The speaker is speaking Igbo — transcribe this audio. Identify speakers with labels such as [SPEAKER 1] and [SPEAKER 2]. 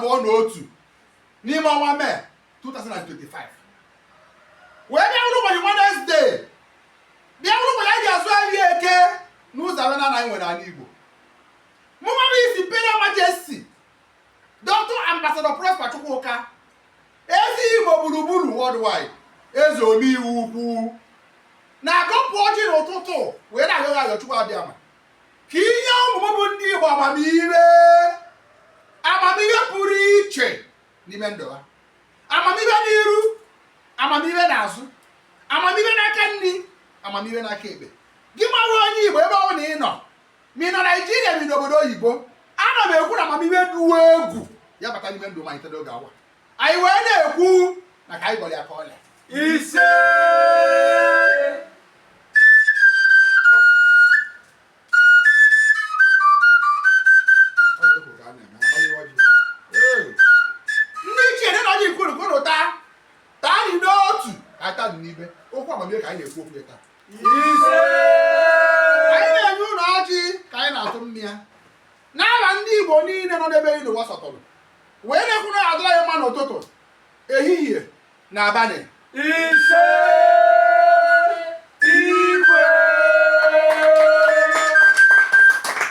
[SPEAKER 1] 21 n'ime ọnwa Mee 2025, wee bịa bụrụ ụbọchị Wednesday, bịa bụrụ ụbọchị anyị ji azụ ahịa Eke n'ụzọ ahịa na anyị nwere ala Igbo. Mụnwa bụ His Imperial Majesty Dr. Ambassador Prosper Chukwuka, Eze Igbo gburugburu worldwide, eze omeiwu ukwu, na-agọpụ ọjị n'ụtụtụ wee na-ayọ gị ayọ, Chukwu Abịama, ka i nye ụmụ m bụ ndị Igbo amamihe, amamihe pụrụ iche n'ime ndụ ha, amamihe n'iru, amamihe n'azụ, amamihe n'aka nri, amamihe n'aka ekpe. Gị nwa bụ onye Igbo, ebe ọ bụla ị nọ, ma ị nọ Naijiria, ma ị n'obodo oyibo, ana m ekwu na amamihe dị egwu ya bata n'ime ndụ malite n'oge awa. Anyị wee na-ekwu na ka anyị gọrọ ya ka ọlịa.
[SPEAKER 2] Ise.
[SPEAKER 1] Ndị ichie dị na ọjị kwuru ka unu taa, taa anyị n'otu, ka anyị taa n'ibe. Okwu amamihe ka anyị na-ekwu okwu ya taa.
[SPEAKER 2] Ise.
[SPEAKER 1] Anyị na-enye unu ọjị ka anyị na-atụ mmịa n'ala ndị Igbo niile nọ n'ebe niile ụwa sọtụrụ, wee na-ekwu na adịla ya mma n'ụtụtụ, ehihie na abalị.
[SPEAKER 2] Ise.